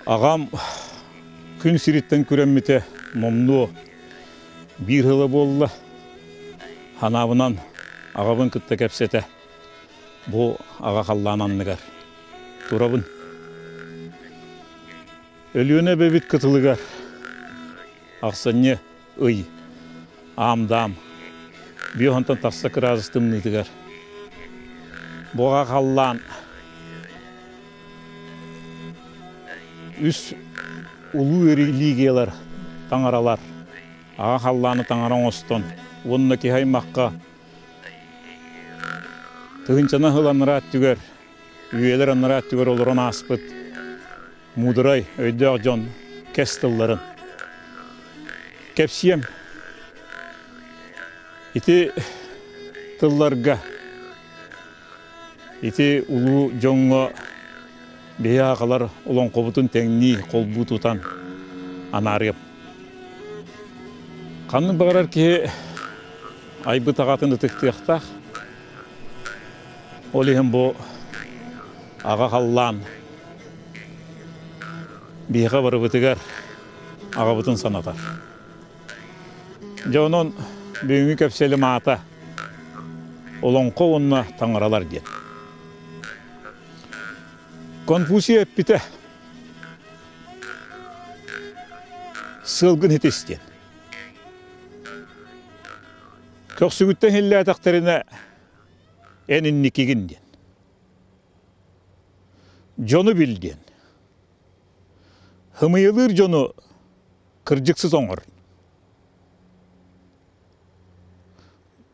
Аҕам күн сириттэн күрэммитэ номнуо биир ыла буолла. Ханаабынан аҕабын кытта кэпсэтэ бу аҕа халлаан анныгар турабын. Өлүөнэ эбэбит кытылыгар ахсынньы ый аам-даам биэһонтон тахса кыраадыс тымныытыгар бу аҕа халлаан үс улуу религиялар таҥаралар аҕа халлааны таҥара оҥостон уонна киһи аймахха тыһыынчанан сыл анараа өттүгэр үйэлэр анараа өттүгэр олорон ааспыт муударай өйдөөх дьон кэс тылларын кэпсиэм. Ити тылларга ити улуу дьоҥҥо биһи аҕалар олоҥхобутун тэҥнии холбуу тутан анаарыам. Ханнык баҕарар киһи айбыт аҕатын ытыктыахтаах. Ол иһин бу аҕа халлаан биһиэхэ барыбытыгар аҕабытын санатар. Дьэ онон бүгүҥҥү кэпсэлим аата Олоҥхо уонна таҥаралар диэн. Конфуций эппитэ сыалгын итис диэн. Көхсүгүттэн иһиллээтэхтэринэ эн инникигин диэн. Дьону бил диэн. Хымыйылыыр дьону кырдьыксыт оҥор.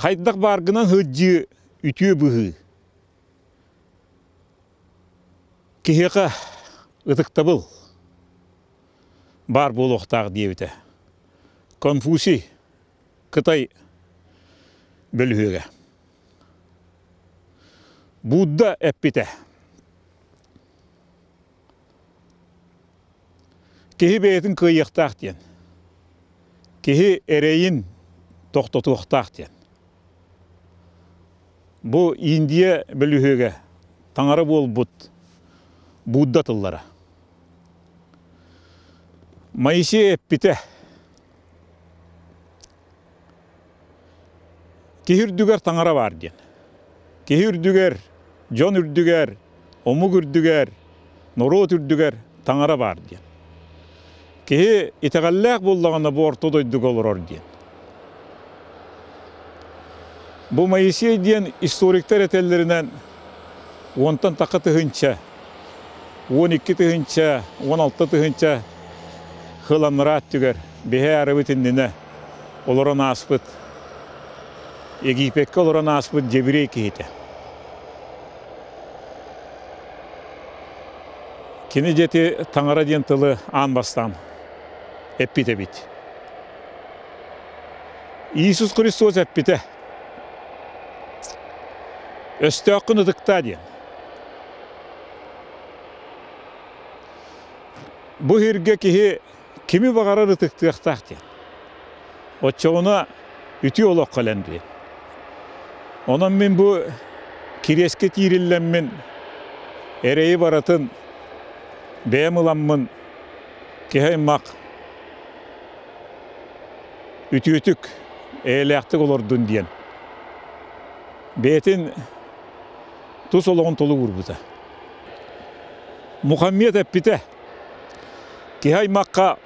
Хайдах бааргынан сылдьыы үтүө быһыы. Киһиэхэ ытыктабыл баар буолуохтаах диэбитэ. Конфуций Кытай бөлүһүөгэ. Будда эппитэ. Киһи бэйэтин кыайыахтаах диэн. Киһи эрэйин тохтотуохтаах диэн. Бу Индия бөлүһүөгэ таҥара буолбут Будда тыллара. Моисей эппитэ Киһи үрдүгэр таҥара баар диэн. Киһи үрдүгэр, дьон үрдүгэр, омук үрдүгэр, норуот үрдүгэр таҥара баар диэн. Киһи итэҕэллээх буоллаҕына бу орто дойдуга олорор диэн. Бу Моисей диэн историктар этэллэринэн уонтан тахха тыһыынча, 12 тыһыынча, 16 тыһыынча сыл анараа өттүгэр биһи арыбыт иннинэ олорон ааспыт Египеккэ олорон ааспыт дьэбириэй киһитэ. Кини дьэти таҥара диэн тылы аан бастаан эппит эбит. Иисус Христос эппитэ Өстөөххүн ытыктаа диэн. Бу сиргэ киһи кими баҕарар ытыктыахтаах диэн. Оччоҕуна үтүө олоххо кэлэн диэн. Онон мин бу кириэскэ тиириллэммин эрэйи барытын бэйэм ыламмын киһи аймах үтүөтүк, эйэлээхтик олордун диэн бэйэтин тус олоҕун толук уурбута. Мухаммед эппитэ, киһи аймахха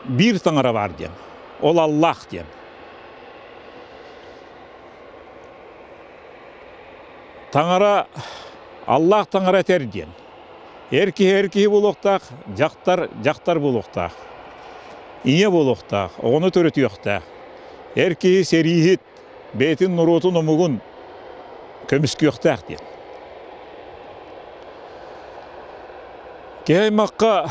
биир таҥара баар диэн, ол Аллах диэн. Таҥара, Аллах таҥара этэр диэн. Эр киһи эр киһи буолуохтаах, дьахтар дьахтар буолуохтаах. Ийэ буолуохтаах, оҕону төрөтүөхтээх. Эр киһи сэрииһит, бэйэтин норуотун омугун көмүскүөхтээх диэн. Киһи аймахха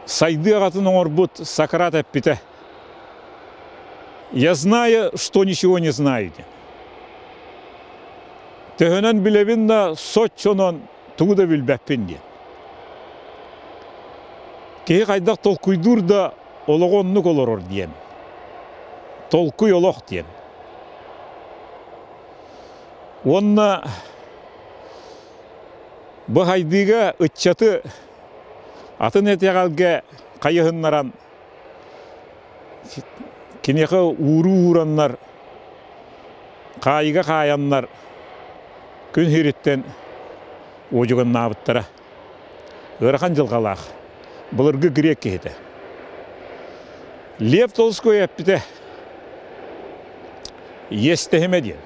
сайдыы аҕатын оҥорбут Сократ эппитэ «Я знаю, что ничего не знаю» диэн. Төһөнөн билэбин да, соччонон тугу да билбэппин диэн. Киһи хайдах толкуйдуур да олоҕу оннук олорор диэн. Толкуй олох диэн. Уонна Бу хайдыыга ыччаты атын итэҕэлгэ хайыһыннаран киниэхэ ууруу уураннар, хаайыга хаайаннар күн сириттэн уодьуганнаабыттара. Ыарахан дьылҕалаах, былыргы грек киһитэ. Лев Толстой эппитэ иэстэһимэ диэн.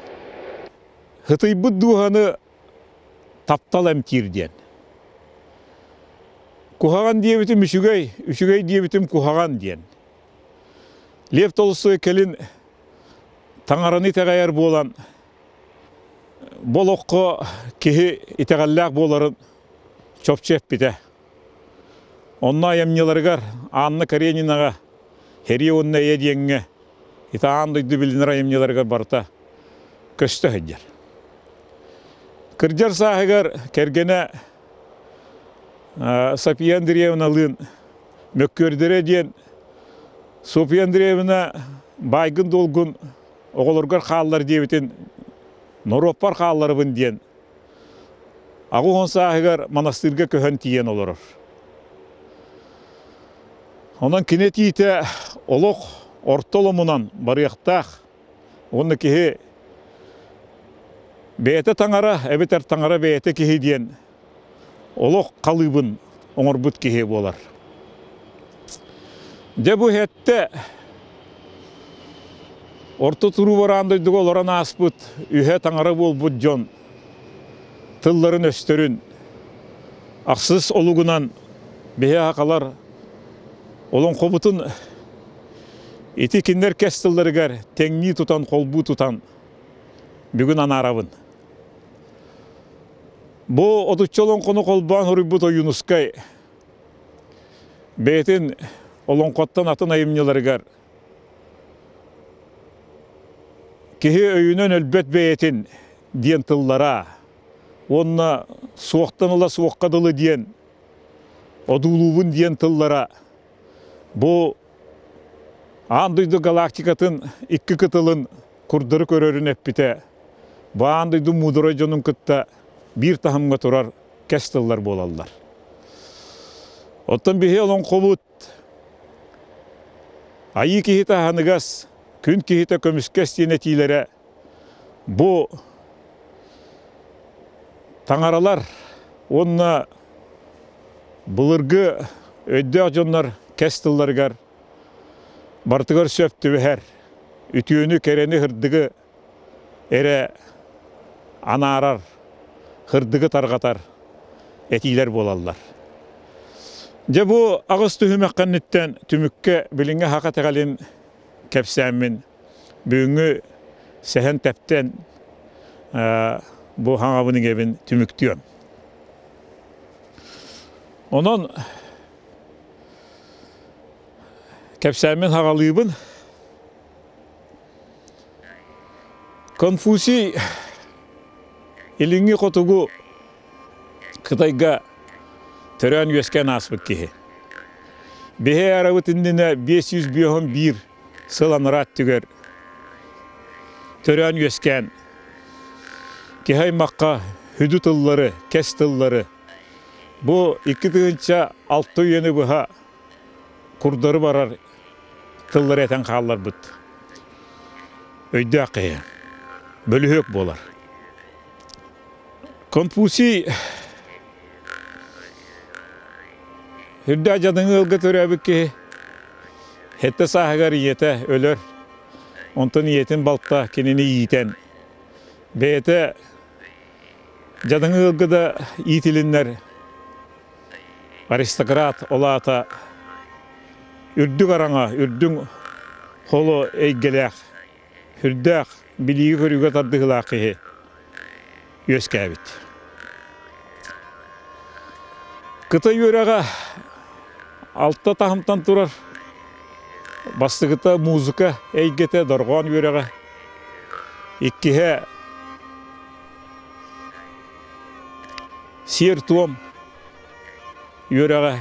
Һытыйбыт дууһаны таптал эмтиир диэн. Куһаҕан диэбитим үчүгэй, үчүгэй диэбитим куһаҕан диэн. Лев Толстой кэлин таҥараны итэҕэйэр буолан, бу олоххо киһи итэҕэллээх буоларын чопчу эппитэ. Онно айымньыларыгар Анна Каренинаҕа Сэрии уонна эйэ диэҥҥэ ити аан дойду билинэр айымньыларыгар барыта көстө сылдьар. Кырдьар сааһыгар кэргэнэ София Андреевналыын мөккүөрдэрэ диэн Софья Андреевна баайгын-дуолгун оҕолоргор хааллар диэбитин норуоппар хаалларабын диэн 80 сааһыгар манастыырга көһөн тиийэн олорор. Онон кини этиитэ олох орто оломунан барыахтаах уонна киһи бэйэтэ таҥара эбэтэр таҥара бэйэтэ киһи диэн олох халыыбын оҥорбут киһи буолар. Дьэ бу иһэттэ орто туруу бараан дойдуга олорон ааспыт үһэ таҥара буолбут дьон тылларын-өстөрүн ахсыс олугунан биһи сахалар олоҥхобутун ити кинилэр кэс тылларыгар тэҥнии тутан, холбуу тутан бүгүн анаарабын. Бу отучча олоҥхону холбоон суруйбут Ойуунускай бэйэтин олоҥхоттон атын айымньыларыгар киһи өйүнэн өлбөт бэйэтин диэн тыллара уонна суохтан ыла суохха дылы диэн одуулуубун диэн тыллара бу аан дойду галактикатын икки кытылын курдары көрөрүн эппитэ бу аан дойду муударай дьонун кытта биир таһымҥа турар кэс тыллар буолаллар. Оттон биһи олоҥхобут айыы киһитэ аһыныгас, күн киһитэ көмүскэс диэн этиилэрэ бу таҥаралар уонна былыргы өйдөөх дьоннор кэс тылларыгар барытыгар сөп түбэһэр үтүөнү, кэрэни, сырдыгы эрэ анаарар, сырдыгы тарҕатар этиилэр буолаллар. Дьэ бу аҕыс түһүмэх кэнниттэн түмүккэ билиҥҥи саха итэҕэлин кэпсээммин бүгүҥҥү сэһэн тэптэн бу хаҥабын иҥэбин түмүктүөм. Онон кэпсээммин хаҕалыыбын. Конфуций илиҥҥи хотугу Кытайга төрөөн үөскээн ааспыт киһи. Биһи арабыт иннинэ 551 сыл анараа өттүгэр төрөөн үөскээн киһи аймахха хүдү тыллары, кэс тыллары бу 2006 үйэни быһа курдары барар тыллары этэн хаалларбыт өйдөөх киһи бөлүһүөк буолар. Конфуций үрдээх дьадаҥы ыалга төрөөбүт киһи сэттэ сааһыгар ийэтэ өлөр, онтон ийэтин балта кинини иитэн бэйэтэ дьадаҥы ыалга да иитилиннэр аристократ, ол аата үрдүк араҥа, үрдүҥ холо эйгэлээх, сүрдээх билиигэ-көрүүгэ тардыһыылаах киһи үөскээбит. Кытай үөрэҕэ алта таһымтан турар. Бастакыта музыка эйгэтэ, дорҕоон үөрэҕэ. Иккиһэ сиэр-туом үөрэҕэ.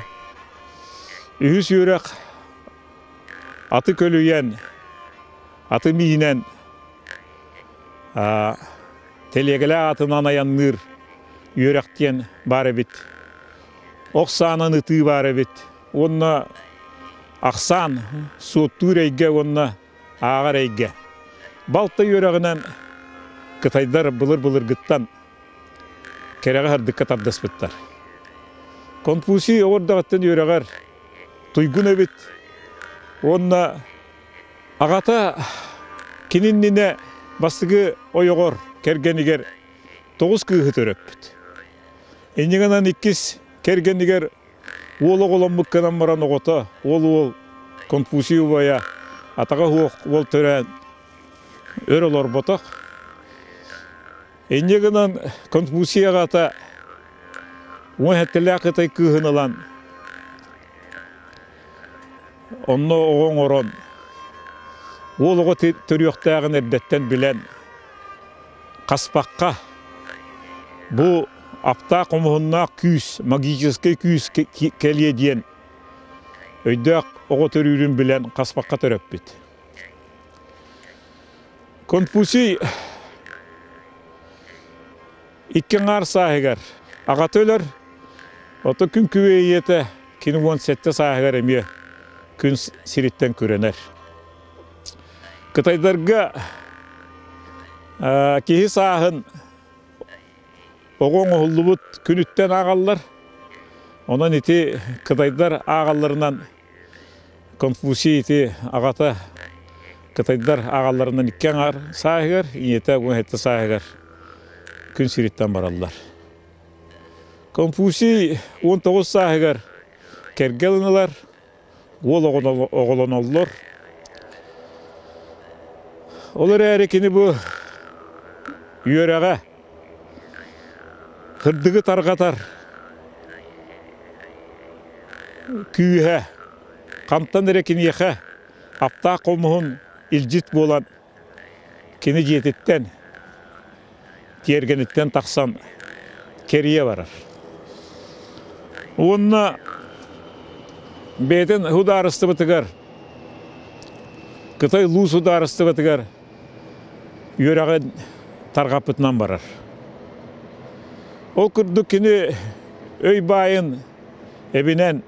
Үһүс үөрэх аты көлүйэн, аты миинэн тэлиэгэлээх атынан айанныыр үөрэх диэн баар эбит. Ох саанан ытыы баар эбит. Уонна ахсаан, суоттуур эйгэ уонна ааҕар эйгэ. Балта үөрэҕинэн кытайдар былыр-былыргыттан кэрэҕэ сырдыкка тардыспыттар. Конфуций оҕордоҕуттан үөрэҕэр туйгун эбит уонна аҕата кини иннинэ бастакы ойоҕор кэргэнигэр 9 кыыһы төрөппүт. Инньэ гынан иккис кэргэнигэр уол оҕоломмут гынан баран оҕото уол уол Конфуций убайа атаҕа суох уол төрөөн өр олорботох. Инньэ гынан Конфуций аҕата 17-лээх кытай кыыһын ылан онно оҕо оҥорон уол оҕо төрүөхтээҕин эрдэттэн билэн хаспахха бу аптаах хомуһуннаах күүс, магическай күүс кэлиэ диэн өйдөөх оҕо төрүүрүн билэн хаспахха төрөппүт. Конфуций икки аҥаар сааһыгар аҕата өлөр, ото күн күбэй ийэтэ кини 17 сааһыгар эмиэ күн сириттэн күрэнэр. Кытайдарга киһи сааһын оҕо оҥоһуллубут күнүттэн ааҕаллар. Онон ити кытайдар ааҕалларынан Конфуций ити аҕата кытайдар ааҕалларынан икки аҥаар сааһыгар, ийэтэ 17 сааһыгар күн сириттэн бараллар. Конфуций 19 сааһыгар кэргэн ылар, уол оҕолоноллор. Ол эрээри кини бу үөрэҕэ кырдыгы тарҕатар күүһэ хантан эрэ киниэхэ аптаах хомуһун илдьит буолан кини дьиэтиттэн тиэргэниттэн тахсан кэрийэ барар. Уонна бэйэтин судаарыстыбатыгар Кытай Луу судаарыстыбатыгар үөрэҕин тарҕаппытынан барар. Ол курдук кини өй баайын эбинэн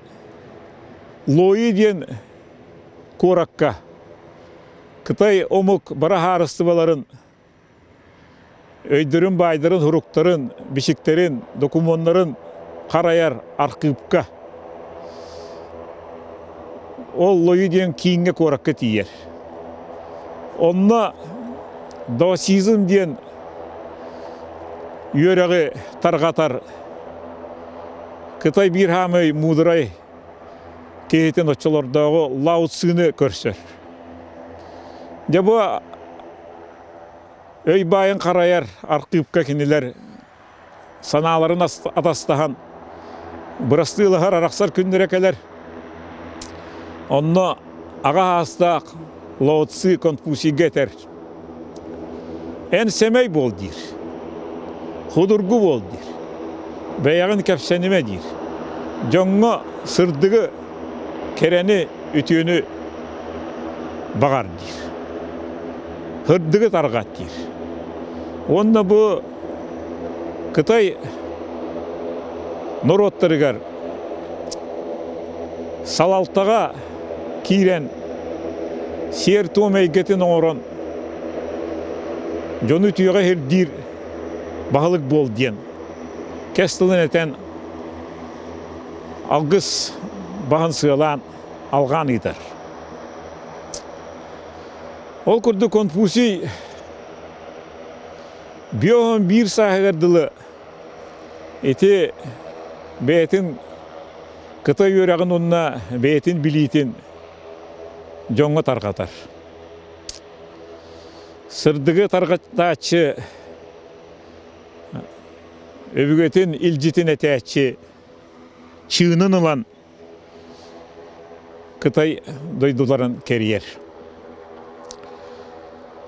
Лои диэн куоракка Кытай омук бараһаарыстыбаларын өйдөрүн, баайдарын, суруктарын, бичиктэрин, докумуоннарын харайар архыыпка. Ол Лою диэн кииҥҥэ куоракка тиийэр. Онно даосизм диэн үөрэҕи тарҕатар Кытай биир хаамай муударай киһитин оччолордооҕу Лао Цзыны көрсөр. Дьэ бу өй баайын харайар архыыпка кинилэр санааларын атастаһан бырастыылаһар арахсар күннэрэ кэлэр. Онно аҕа аастаах Лао Цзы Конфуцийга этэр: «Эн сэмэй буол диир, худургу буол диир, бэйэҕин кэпсэнимэ диир, дьоҥҥо сырдыгы, кэрэни, үтүөнү баҕар диир, сырдыгы тарҕат диир. Уонна бу Кытай норуоттарыгар салалтаҕа киирэн сиэр-туом эйгэтин оҥорон дьону үтүөҕэ ирдиир баһылык буол диэн кэс тылын этэн алгыс баһын сыалаан алҕаан ыытар. Ол курдук Конфуций 51 сааһыгар дылы ити бэйэтин Кытай үөрэҕин уонна бэйэтин билиитин дьоҥҥо тарҕатар. Сырдыгы тарҕатааччы өбүгэтин илдьитин этээччи чыынын ылан Кытай дойдуларын кэрийэр.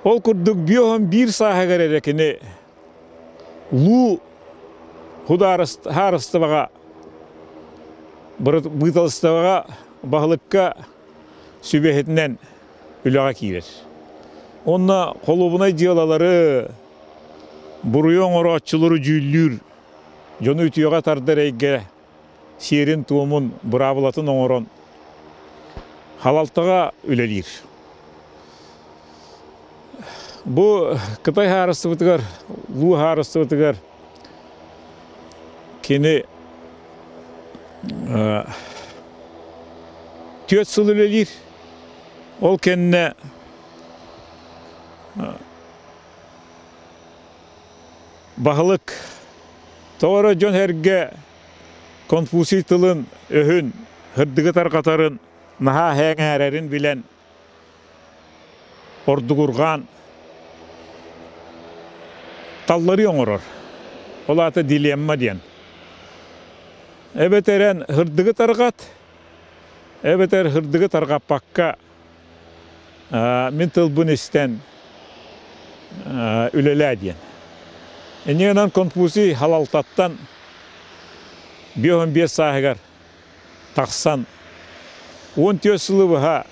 Ол курдук 51 сааһыгар эрэ кини Луу судаарыстыбаҕа быраабыыталыстыбаҕа баһылыкка сүбэһитинэн үлэҕэ киирэр. Уонна холуобунай дьыалалары, буруйу оҥорооччулары дьүүллүүр. Дьону үтүөҕэ тардар эйгэ сиэрин-туомун, быраабылатын оҥорон халалтаҕа үлэлиир. Бу Кытай хаарыстыбытыгар, Луу хаарыстыбытыгар кини 4 сыл үлэлиир. Ол кэннэ баһылык тоҕо эрэ дьон-сэргэ Конфуций тылын өһүн һырдыгы тарҕатарын наһаа эҥээрэрин билэн ордугурҕаан талларыы оҥорор. Ол аата дилемма диэн. Эбэтэр эн һырдыгы тарҕат, эбэтэр һырдыгы тарҕаппакка мин тылбын истэн үлэлээ диэн. Иннинэн Конфуций халалтаттан 55 сааһыгар тахсан 14 сылы быһа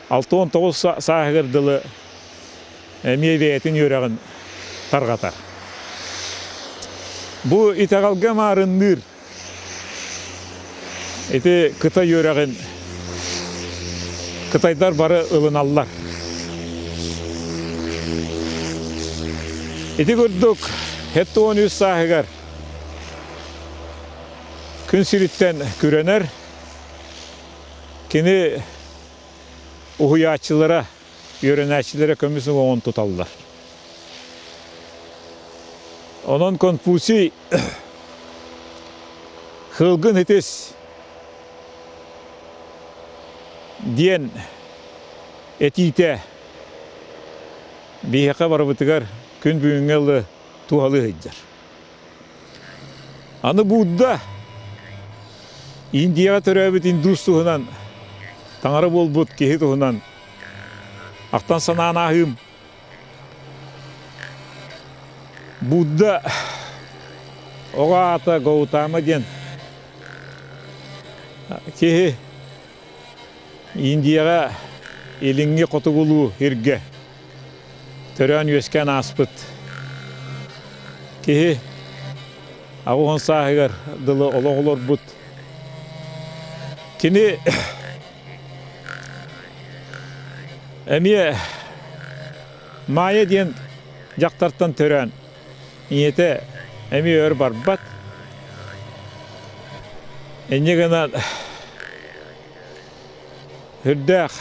69 сааһыгар дылы эмиэ бэйэтин үөрэҕин тарҕатар. Бу итэҕэлгэ маарынныыр Ити Кытай үөрэҕин кытайдар бары ылыналлар. Ити курдук 73 сааһыгар күн сириттэн күрэнэр кини уһуйааччылара, үөрэнээччилэрэ көмүс уҥуоҕун туталлар. Онон Конфуций Хылгын итис диэн этиитэ биһиэхэ барыбытыгар күн бүгүҥҥэ ылы туһалыы сылдьар. Аны Будда Индияҕа төрөөбүт индус туһунан таҥара буолбут киһи туһунан ахтан санаан ааһыым. Будда оҕо аата Гаутама диэн киһи Индияҕа илиҥҥи хотугулуу иргэ төрөөн-үөскээн ааспыт киһи 80 сааһыгар дылы олох олорбут. Кини Эмиэ Маайа диэн дьахтартан төрөөн, ийэтэ эмиэ өр барбат. Инньэ гынан үрдээх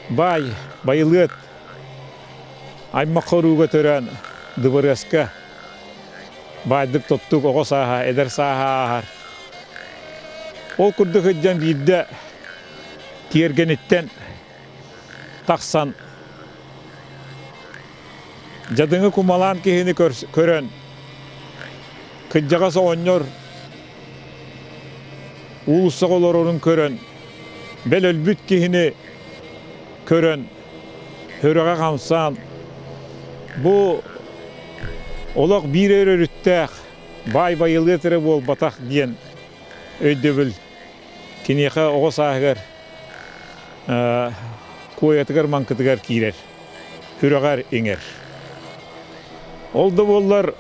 баай байылыат аймах хорууга төрөөн дыбарыаска баайдык тоттук оҕо сааһа, эдэр сааһа ааһар. Ол курдук сылдьан биирдэ тиэргэниттэн тахсан дьадыҥы кумалаан киһини көрөн кырдьаҕас оҕонньор уулуссаҕа олорорун көрөн бэл өлбүт киһини көрөн сүрэҕэ хамсаан бу олох биир өрүттээх баай байылыат эрэ буолбатах диэн өйдөбүл Киниэхэ оҕо сааһыгар куойатыгар маҥкытыгар киирэр, сүрэҕэр иҥэр. Ол да буоллар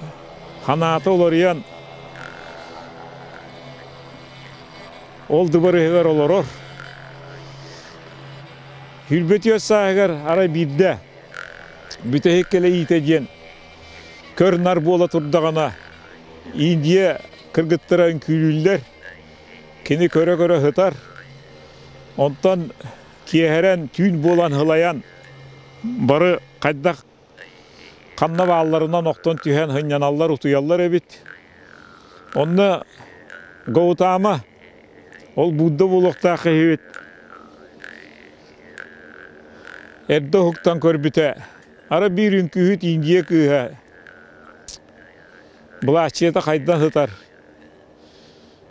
ханаата уларыйан ол дыбарыһыгар олорор. Сүүрбэтиэс сааһыгар арай биирдэ бүтэһик кэлэйиитэ диэн көр-нар буола турдаҕына Индия кыргыттара үҥкүүлүүллэр. Кини көрө-көрө сытар. Онтон киэһэрэн түүн буолан сылайан бары хайдах ханна баалларынан охтон түһэн сынньаналлар, утуйаллар эбит. Онно Гаутама ол Будда буолуохтаах киһибит эрдэ уһуктан көрбүтэ ара биир үҥкүүһүт Индия кыыһа былааччыйата хайдан сытар.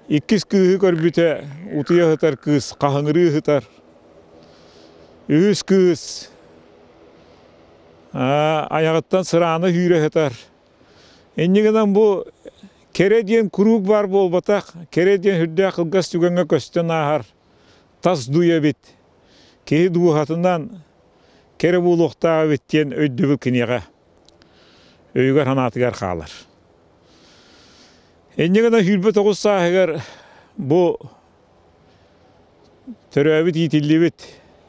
Иккис кыыһы көрбүтэ утуйа сытар кыыс хаһыҥырыы сытар. Үһүс кыыс айаҕыттан сыраана сүүрэ сытар. Инньэ гынан бу кэрэ диэн куруук баар буолбатах, кэрэ диэн сүрдээх кылгас түгэҥҥэ көстөн ааһар тас дуйа эбит. Киһи дууһатынан кэрэ буолуохтаах эбит диэн өйдөбүл киниэхэ өйүгэр-санаатыгар хаалар. Инньэ гынан 29 сааһыгар бу төрөөбүт иитиллибит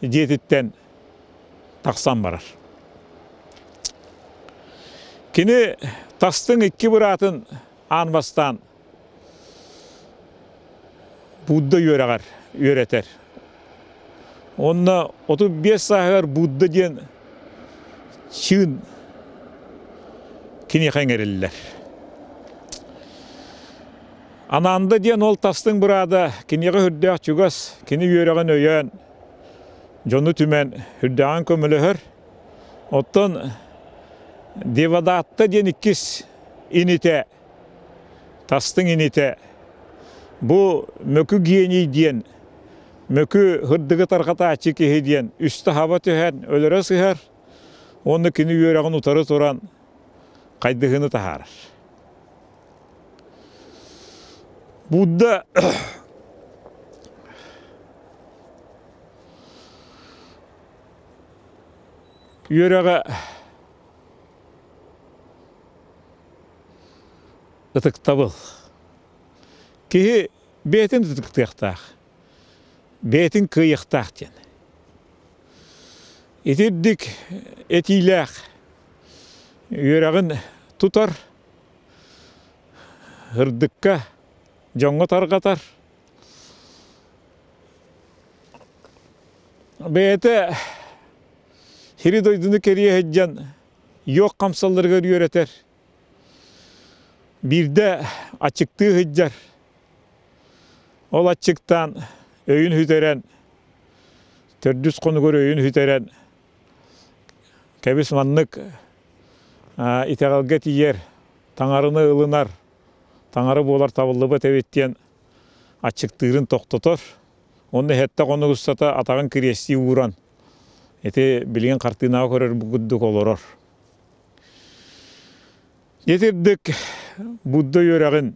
дьиэтиттэн тахсан барар. Кини тастыҥ икки быраатын аан бастаан Будда үөрэҕэр үөрэтэр. Онно 35 сааһыгар Будда диэн чыын киниэхэ иҥэриллэр. Ананда диэн ол тастыҥ быраада киниэхэ үрдээх чугас, кини үөрэҕин өйөөн, дьону түмэн үрдээҕин көмөлөһөр. Оттон Девадатта диэн иккис инитэ Тастыҥ инитэ бу мөкү гений диэн мөкү һырдыгы тарҕатааччы киһи диэн үстэ хаба түһэн өлөрө сыһар уонна кини үөрэҕин утары туран хайдыһыыны таһаарар. Будда үөрэҕэ Ытыктабыл. Киһи бэйэтин ытыктыахтаах, бэйэтин кыайыахтаах диэн. Итирдик этиилээх үөрэҕин тутар, ырдыкка дьоҥҥо тарҕатар. Бэйэтэ сири дойдуну кэрийэ сылдьан йог хамсалларыгар үөрэтэр. Биирдэ аччыктыы сылдьар. Ол аччыктаан өйүн сүтэрэн, төрдүс хонугар өйүн сүтэрэн, кэбис маннык итэҕэлгэ тиийэр, таҥараны ылынар, таҥара буолар табыллыбат эбит диэн аччыктыырын тохтотор. Онно сэттэ хонук устата атаҕын кириэстии ууран, ити билигин хартыынаҕа көрөр курдук олорор. Итирдик Будда үөрэҕин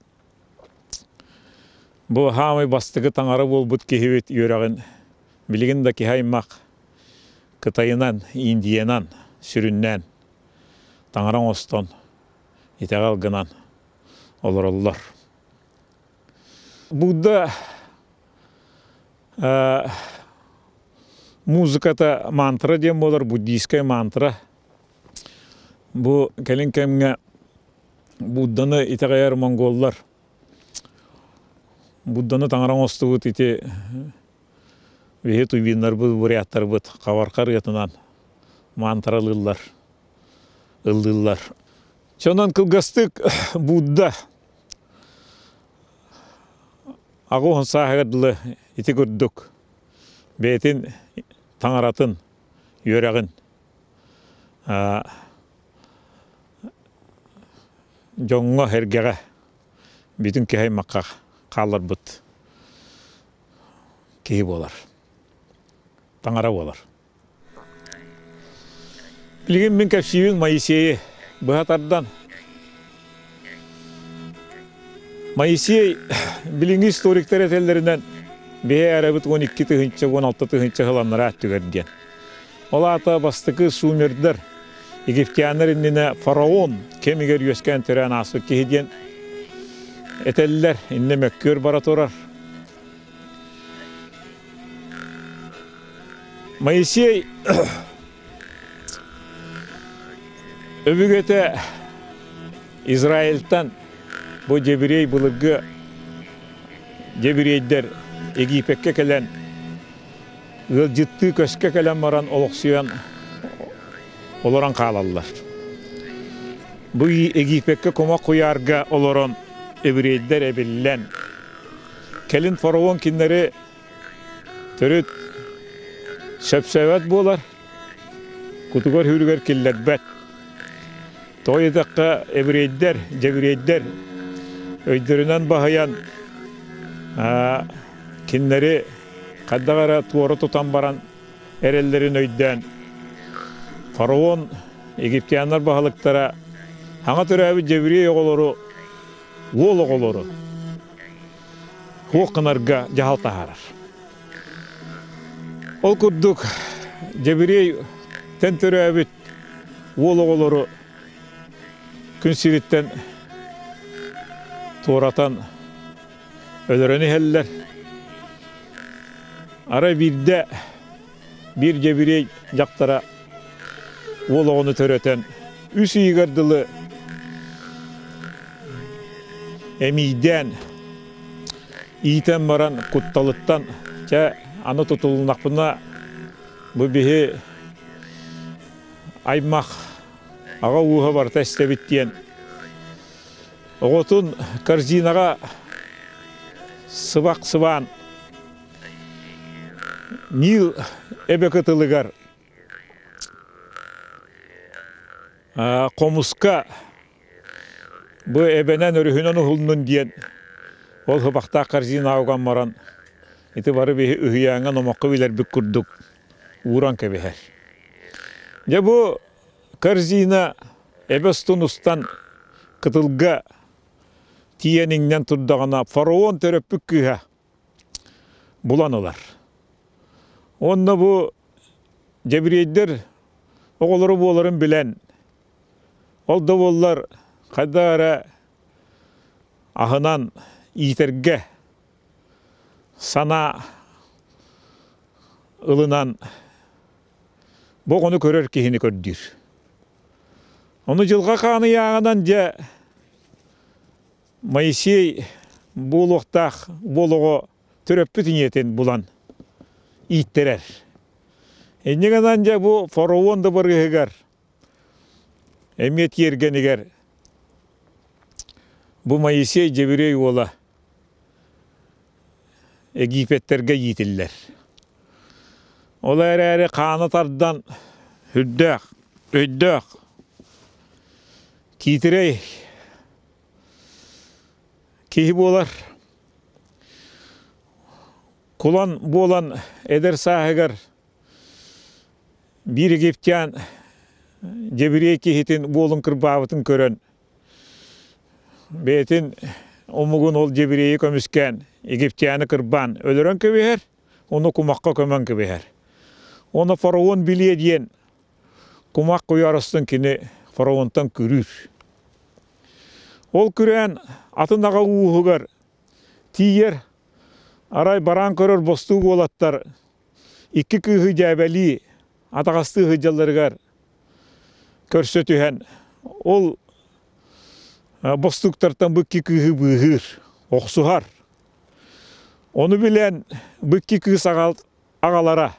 бу хаамай бастакы таҥара буолбут киһибит үөрэҕин билигин да киһи аймах Кытайынан, Индиянан сүрүннээн таҥара оҥостон итэҕэл гынан олороллор. Будда музыката мантра диэн буолар, буддийскай мантра. Бу кэлин кэмҥэ Будданы итэҕэйэр монголлар Будданы таҥара оҥостубут ити биһи туйбиннарбыт, буряттарбыт хабархар ырыатынан мантралыыллар, ыллыыллар. Чонон кылгастык Будда аҕыс сааһыгар дылы ити курдук бэйэтин таҥаратын үөрэҕин дьоҥҥо-сэргэҕэ бүтүн киһи аймахха хаалларбыт киһи буолар, таҥара буолар. Билигин мин кэпсиибин Моисейы быһа тардан. Моисей билиҥҥи историктар этэллэринэн биһи эрэбит 12 тыһыынча 16 тыһыынча сыланнара өттүгэр диэн. Ол аата бастакы сумердар египтяннар иннинэ фараон кэмигэр үөскээн төрөөн ааспыт киһи диэн этэллэр. Иннэ мөккүөр бара турар. Моисей өбүгэтэ Израильтан бу дьэбириэй былыргы дьэбириэйдэр Египеккэ кэлэн ыалдьыттыы көскө кэлэн баран олохсуйан олорон хаалаллар. Бу Египеккэ кумах куйаарга олорон еврейдэр эбиллэн, кэлин фараон кинилэри төрүт сөпсөөбөт буолар, кутугар-хүүрүгэр киллэрбэт. Тоҕо диэтэххэ, еврейдэр, дьэбириэйдэр өйдөрүнэн баһыйан кинилэри хайдах эрэ туора тутан баран эрэллэрин өйдөөн фараон египтяннар баһылыктара саҥа төрөөбүт дьэбириэй оҕолору уол оҕолору суох гынарга дьаһал таһаарар. Ол курдук дьэбириэйтэн төрөөбүт уол оҕолору күн сириттэн туоратан өлөрөн иһэллэр. Арай биирдэ биир дьэбириэй дьахтара уол оҕону төрөтөн үс ыйыгар дылы эмиийдээн иитэн баран кутталыттан чэ аны тутулуннахпына бу биһи аймах аҕа ууһа барыта эстэбит диэн оҕотун корзинаҕа сыбах сыбаан Нил эбэ кытылыгар хомуска бу эбэнэн өрүһүнэн уһулнун диэн ол хыбахтаах корзинаҕа уган баран ити бары биһи үһүйээҥҥэ номоххо билэрбит курдук ууран кэбиһэр. Дьэ бу корзина эбэ устун устан кытылга тиийэн иҥнэн турдаҕына фараон төрөппүт кыыһа булан ылар. Уонна бу дьэбириэйдэр оҕолоро буоларын билэн, ол да буоллар хайдах эрэ аһынан иитэргэ санаа ылынан бу оҕону көрөр киһини көрдүүр. Ону дьылҕа хаан ыйааҕынан дьэ Моисей буолуохтаах буолоҕо төрөппүт ийэтин булан ииттэрэр. Инньэ гынан дьэ бу фараон да барыһыгар эмиэ тиэргэнигэр бу Моисей дьэбириэй уола Египеттэргэ иитиллэр. Ол эрээри хаана тардан үрдээх, өйдөөх, киитирэй киһи буолар. Кулан буолан эдэр сааһыгар биир египтян дьэбириэй киһитин буолун кырбаабытын көрөн бэйэтин омугун ол дьэбириэйи көмүскээн египтяны кырбаан өлөрөн кэбиһэр, ону кумахха көмөн кэбиһэр. Оны фараон билиэ диэн кумах куйаарыстан кини фараонтан күрүүр. Ол күрээн атын аҕа ууһугар тиийэр, арай бараан көрөр бостуук уолаттар икки кыыһы дьээбэлии атаҕастыы сылдьалларыгар көрсө түһэн, ол бостууктартан бу икки кыыһы быыһыыр, охсуһар. Ону билэн бу икки кыыс аҕалара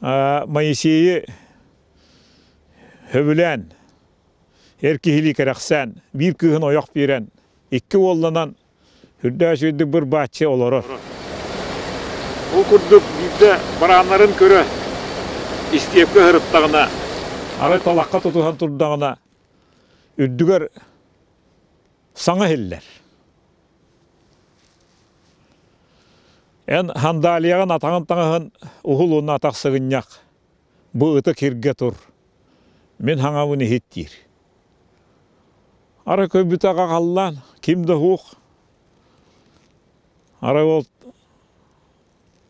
Моисейы сөбүлээн, эр киһилии кэрэхсээн, биир кыыһын ойох биэрэн, икки уолланан үрдээх үчүгэйдик бырбааччы олорор. Ол курдук биирдэ барааннарын көрө истиэпкэ ыһырыттаҕына, арай талахха тутуһан турдаҕына, үрдүгэр саҥа иһиллэр. Эн сандалияҕын атаҕын таҥаһын уһул уонна атах сыгынньах, бу ытык сиргэ тур, мин хаҥабын иһит диир. Арай көрбүтэ аҕа халлаан, ким да суох. Арай ол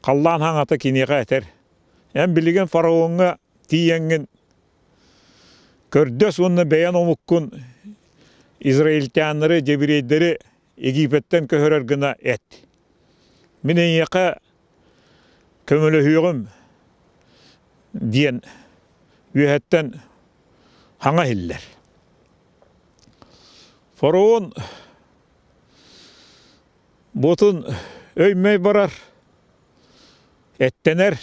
халлаан хаҥата киниэхэ этэр: Эн билигин фараоҥҥа тиийэҥҥин көрдөс уонна бэйэн омуккун израильтяннары, дьэбириэйдэри Египеттэн көһөрөр гына эт. Мин эйиэхэ көмөлөһүөҕүм диэн үөһэттэн хаҥа иһиллэр. Фараон буотун өй-мэй барар, эттэнэр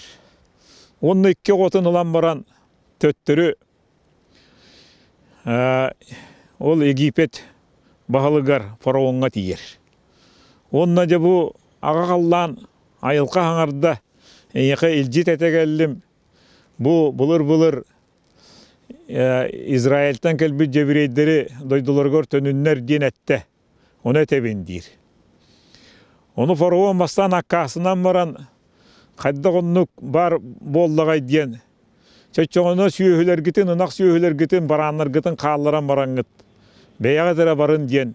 уонна икки оҕотун ылан баран төттөрү Ол Египет баһылыгар фараоҥҥа тиийэр. Уонна дьэ бу аҕа халлаан айылҕа хаҥарда, эйиэхэ илдьит этэ кэллим. Бу былыр-былыр Израильтан кэлбит дьэбириэйдэри дойдуларыгар төнүннэр диэн эттэ. Ону этэбин диир. Ону фараон бастаан аккаастанан баран хайдах оннук баар буоллаҕай диэн чоччоҕуна сүөһүлэргитин, ынах сүөһүлэргитин, барааннаргытын хаалларан бараҥҥыт бэйэҕит эрэ барын диэн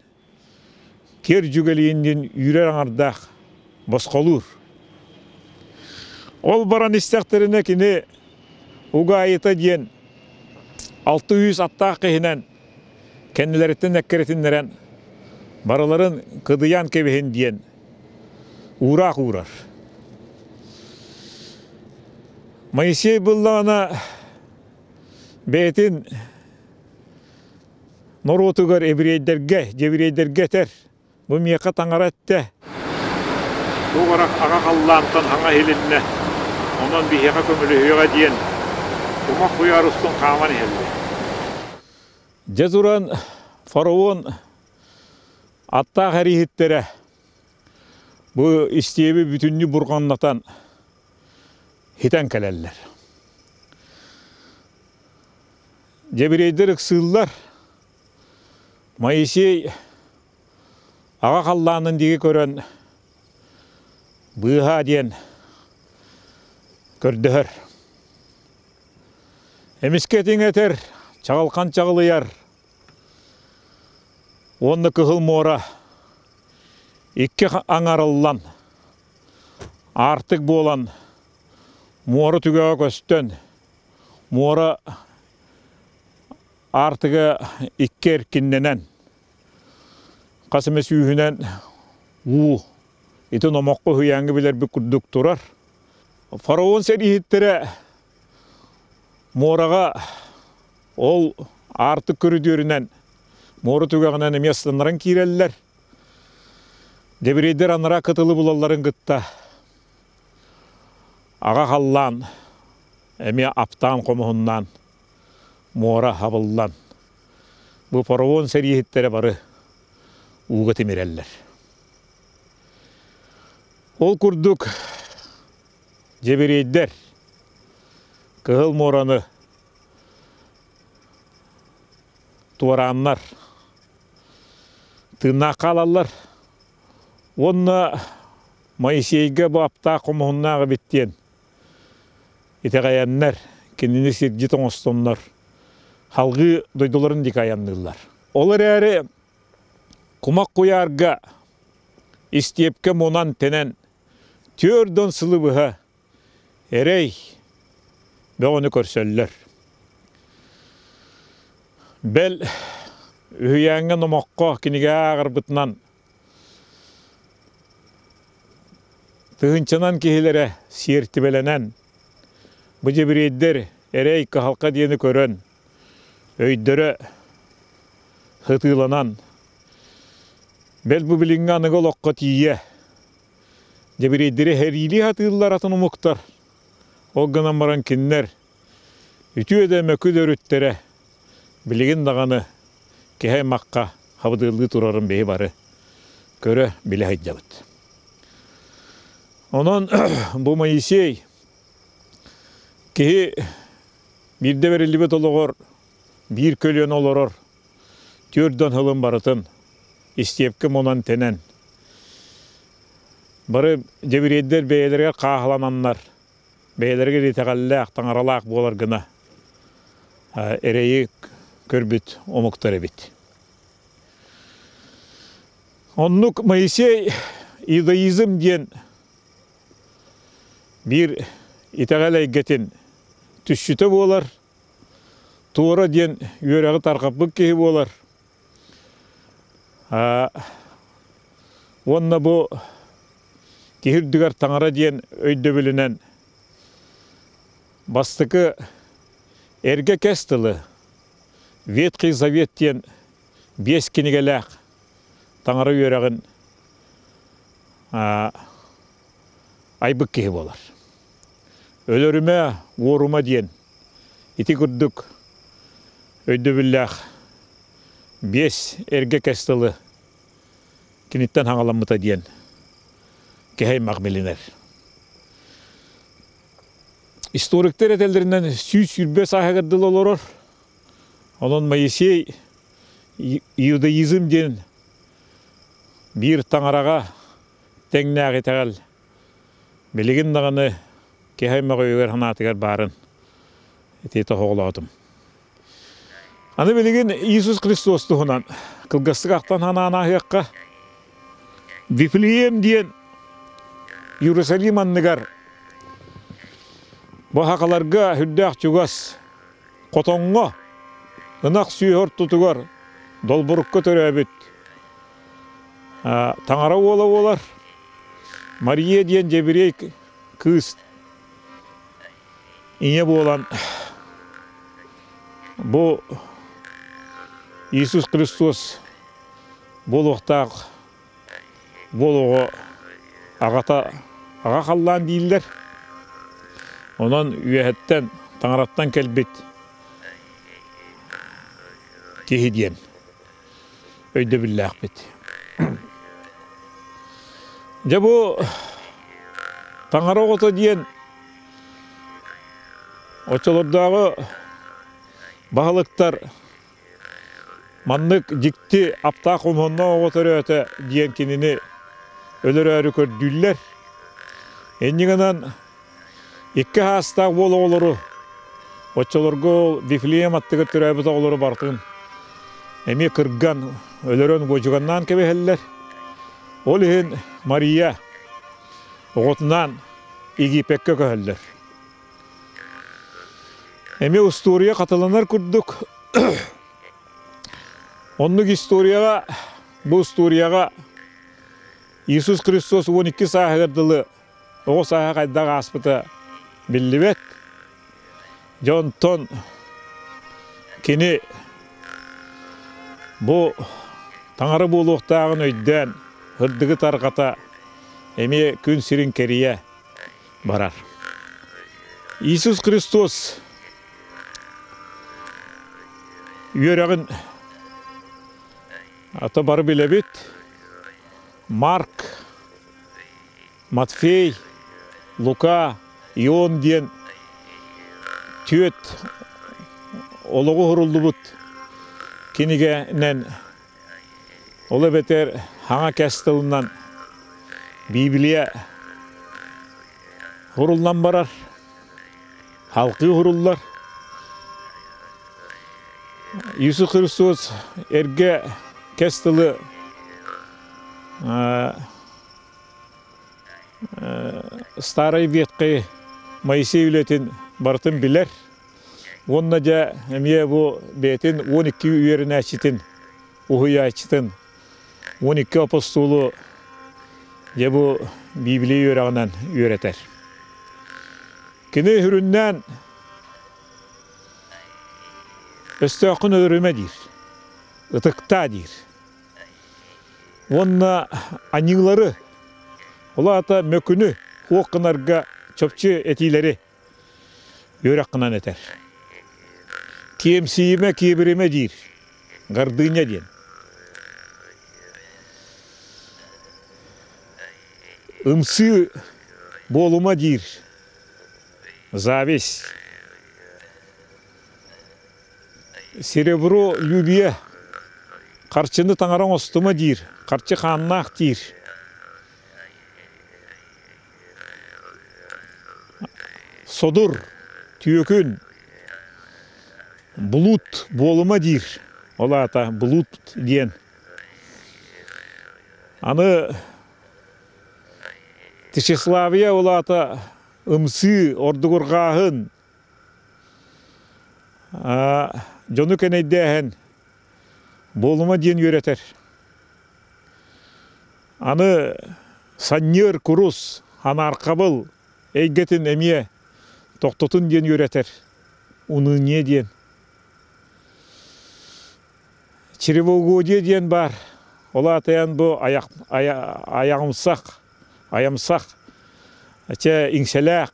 киэр дьүгэлийин диэн үүрэр аҥардаах босхолуур. Ол баран истэхтэринэ кини угаайыта диэн 600 аттаах киһинэн кэннилэриттэн эккирэтиннэрэн Барыларын кыдыйан кэбиһин диэн уураах уурар. Моисей буллаҕына бэйэтин норуотугар еврейдэргэ, еврейдэргэ этэр Бу миэхэ таҥара эттэ. Туох эрэ аҕа халлаантан хаҥа иһилиннэ, онон биһиэхэ көмөлөһүөҕэ диэн кумах куйаар устун хааман иһэллэр. Дьэ туран фараон аттаах эрииһиттэрэ бу истиэби бүтүннүү бурҕаҥнатан хитэн кэлэллэр. Дьэбириэйдэр ыксыыллар. Моисей аҕа халлаанын диэки көрөн быыһаа диэн көрдөһөр. Эмискэ этиҥ этэр, чаҕылхан чаҕылыйар уонна Кыһыл муора икки аҥарыллан, аартык буолан, муора түгэҕэ көстөн, муора Аартыга икки эркиннэнэн, хас эмэ сүүһүнэн уу ити номоххо уһуйааҥҥа билэрбит курдук турар. Фараон сэрииһиттэрэ муораҕа ол аартык көрүдүөрүнэн муора түгэҕинэн эмиэ ыстаннаран киирэллэр. Дьэбириэйдэр анараа кытылы булалларын кытта аҕа халлаан эмиэ аптаан хомуһуннаан муора хабыллан, бу фараон сэрииһиттэрэ бары ууга тимирэллэр. Ол курдук дьэбириэйдэр Кыһыл муораны туорааннар тыыннаах хаалаллар уонна Моисейга бу аптаах хомуһуннаах эбит диэн итэҕэйэннэр, кинини сирдьит оҥостоннор, салгыы дойдуларын диэки айанныыллар. Ол эрээри кумах куйаарга истиэпкэ мунан-тэнэн 40 сылы быһа эрэй бөҕөнү көрсөллөр. Бэл, үһүйээҥҥэ номоххо кинигэ ааҕарбытынан Тыһыынчанан киһилэрэ сиэртибэлэнэн, бу дьэбириэйдэр эрэй кыһалҕа диэни көрөн, өйдөрө сытыыланан, бэл бу билиҥҥи аныгы олоххо тиийэ дьэбириэйдэри сэриилии сатыыллар атын омуктар. Ол гынан баран кинилэр үтүө да мөкү да өрүттэрэ билигин даҕаны киһи аймахха хабыдыаллыы турарын биһи бары көрө билэ сылдьабыт. Онон бу Моисей киһи биирдэ бэриллибит олоҕор биир көлүөнэ олорор 40 сылын барытын истиэпкэ мунан тэнэн бары дьэбириэйдэр бэйэлэригэр хааһылананнар бэйэлэригэр итэҕэллээх, таҥаралаах буолар гына эрэйи көрбүт омуктар эбит. Оннук Моисей иудаизм диэн биир итэҕэл эйгэтин түсчүтэ буолар, Туора диэн үөрэҕи тарҕаппыт киһи буолар. Уонна бу киһи үрдүгэр таҥара диэн өйдөбүлүнэн бастакы эргэ кэс тылы Ветхий Завет диэн биэс кинигэлээх таҥара үөрэҕин айбыт киһи буолар. Өлөрүмэ, уорума диэн ити курдук өйдөбүллээх биэс эргэ кэс тылы киниттэн хаҥаламмыта диэн киһи аймах билинэр. Историктар этэллэринэн 120 сааһыгар дылы олорор. Онон Моисей иудаизм диэн биир таҥараҕа тэҥнээх итэҕэл билигин даҕаны киһи аймах өйүгэр-санаатыгар баарын ити тоһоҕолоотум. Аны билигин Иисус Христос туһунан кылгастык ахтан санаан ааһыахха. Вифлеем диэн Иерусалим анныгар бу сахаларга сүрдээх чугас хотоҥҥо ынах сүөһү ортотугар долборукка төрөөбүт. Таҥара уола буолар. Мария диэн дьэбириэй кыыс ийэ буолан бу Иисус Христос буолуохтаах буол оҕо аҕата аҕа халлаан дииллэр. Онон үөһэттэн таҥараттан кэлбит киһи диэн өйдөбүллээхпит. Дьэ бу таҥара оҕото диэн оччолордооҕу баһылыктар маннык дьикти аптаах хомуһуннаах оҕо төрөөтө диэн кинини өлөрөөрү көрдүүллэр. Инньэ гынан икки саастаах уол оҕолору оччолорго Вифлеем аттыгар төрөөбүт оҕолору барытын эмиэ кырган, өлөрөн уодьуганнаан кэбиһэллэр. Ол иһин Мария оҕотунаан Египеккэ көһөллөр. Эмиэ устуоруйа хатыланар курдук оннук историяҕа бу устуоруйаҕа Иисус Христос 12 сааһыгар дылы оҕо сааһа хайдах ааспыта биллибэт. Дьэ онтон кини бу таҥара буолуохтааҕын өйдөөн ырдыгы тарҕата эмиэ күн сирин кэрийэ барар. Иисус Христос үөрэҕин ата бары билэбит. Марк Матфей, Лука, Ион диэн түөрт олоҕу уһуруллубут кинигэнэн, ол эбэтэр Хаҥа Кэс тылынан Библия уһуруллан барар, халкыы уһуруллар. Иисус Христос эргэ кэс тылы Старай Ветхий Моисей үлэтин барытын билэр уонна дьэ эмиэ бу бэйэтин 12 үөрэнээччитин, уһуйааччытын 12 апостолу дьэ бу Библия үөрэҕинэн үөрэтэр. Кини сүрүннээн өстөөххүн өлөрүмэ диир, ытыктаа диир. Уонна аньыылары, ол аата мөкүнү суох гынарга чопчу этиилэри үөрэх гынан этэр. Киэмсийимэ, киэбиримэ диир, гордыня диэн. Ымсыы буолума диир, зависть. Серебро любия харчыны таҥара оҥостума диир, харчы хааннаах диир. Содур, түөкүн, булут буолума диир. Ол аата булут диэн. Аны Тщеславия ол аата ымсыы, ордугурҕааһын, Дьону кэнэйдээһин буолума диэн үөрэтэр. Аны санньыар курус, анаархабыл эйгэтин эмиэ тохтотун диэн үөрэтэр. Уныние диэн. Чревоугодие диэн баар. Ол аатайан бу аяқ, аяҕымсах, айамсах, чэ иҥсэлээх,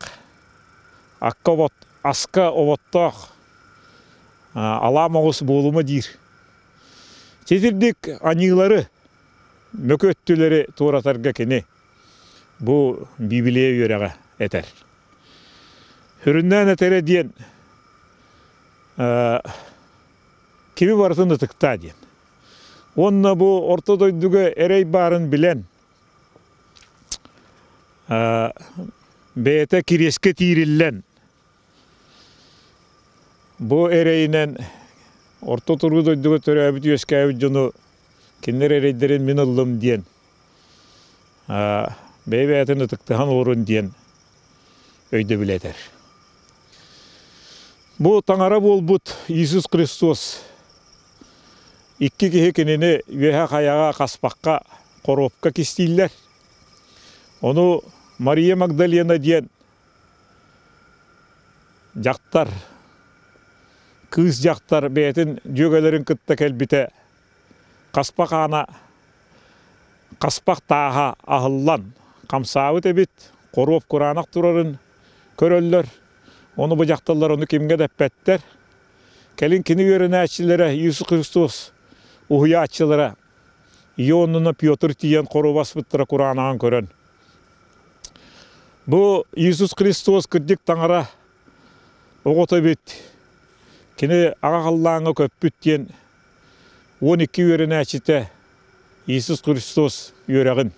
акка обот, аска оботтоох алаа моҕус буолума диир. Титирдик аньыылары, мөкү өттүлэри туоратарга кини бу Библия үөрэҕэ этэр. Сүрүннээн этэрэ диэн кими барытын ытыктаа диэн. Уонна бу орто дойдуга эрэй баарын билэн бэйэтэ кириэскэ тиириллэн бу эрэйинэн орто туруу дойдуга төрөөбүт үөскээбит дьону кинилэр эрэйдэрин мин ыллым диэн бэйэ-бэйэтин ытыктаһан олорун диэн өйдөбүл этэр. Бу таҥара буолбут Иисус Христос икки киһи кинини үөһэ хайаҕа хаспахха хоруопка кистииллэр. Ону Мария Магдалена диэн дьахтар, кыыс дьахтар бэйэтин дьүөгэлэрин кытта кэлбитэ хаспах аана хаспах тааһа аһыллан хамсаабыт эбит, хоруоп кураанах турарын көрөллөр. Ону бу дьахталлар ону кимҥэ да эппэттэр. Кэлин кини үөрэнээччилэрэ Иисус Христос уһуйааччылара Ионна Петр тиийэн хоруобаспыттара кураанаҕын көрөн Бу Иисус Христос кырдьык таҥара оҕото эбит. Кини аҕа халлааҥҥа көппүт диэн 12 үөрэнээччитэ Иисус Христос үөрэҕин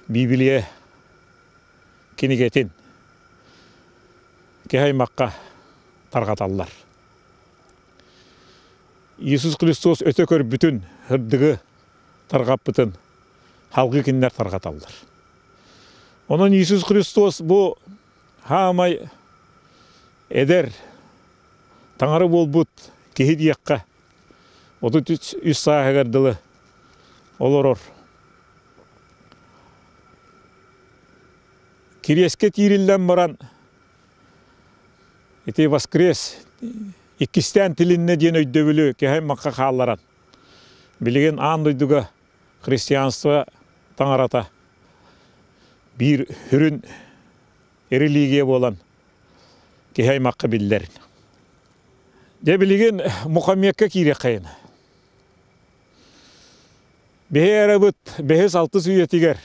Библия кинигэтин киһи аймахха тарҕаталлар. Иисус Христос өтө көрбүтүн, сырдыгы тарҕаппытын халгыы кинилэр тарҕаталлар. Онон Иисус Христос бу хаамай эдэр таҥара буолбут киһи диэххэ 33 сааһыгар дылы олорор. Кириэскэ тиириллэн баран ити воскрес иккистээн тилиннэ диэн өйдөбүлү киһи аймахха хаалларан билигин аан дойдуга христианство таҥарата биир сүрүн религия буолан киһи аймахха биллэр. Дьэ билигин Мухаммедка киириэххэйин. Биһи эрабыт бэһис-алтыс үйэтигэр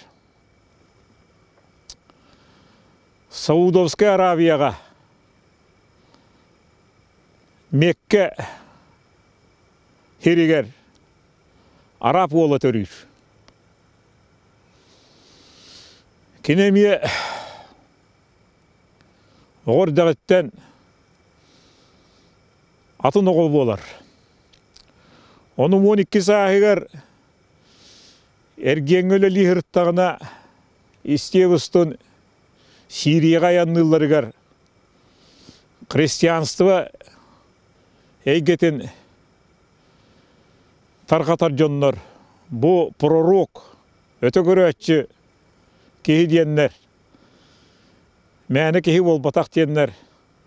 Саудовскай Аравияҕа Мекке сиригэр араб уола төрүүр. Кини эмиэ оҕо эрдэҕиттэн атын оҕо буолар. Ону 12 сааһыгар эргиэҥҥэ үлэлии сырыттаҕына Истиэбустун Сирияҕа айанныылларыгар христианство эйгэтин тарҕатар дьоннор бу пророк, өтө көрөөччү киһи диэннэр, мээнэ киһи буолбатах диэннэр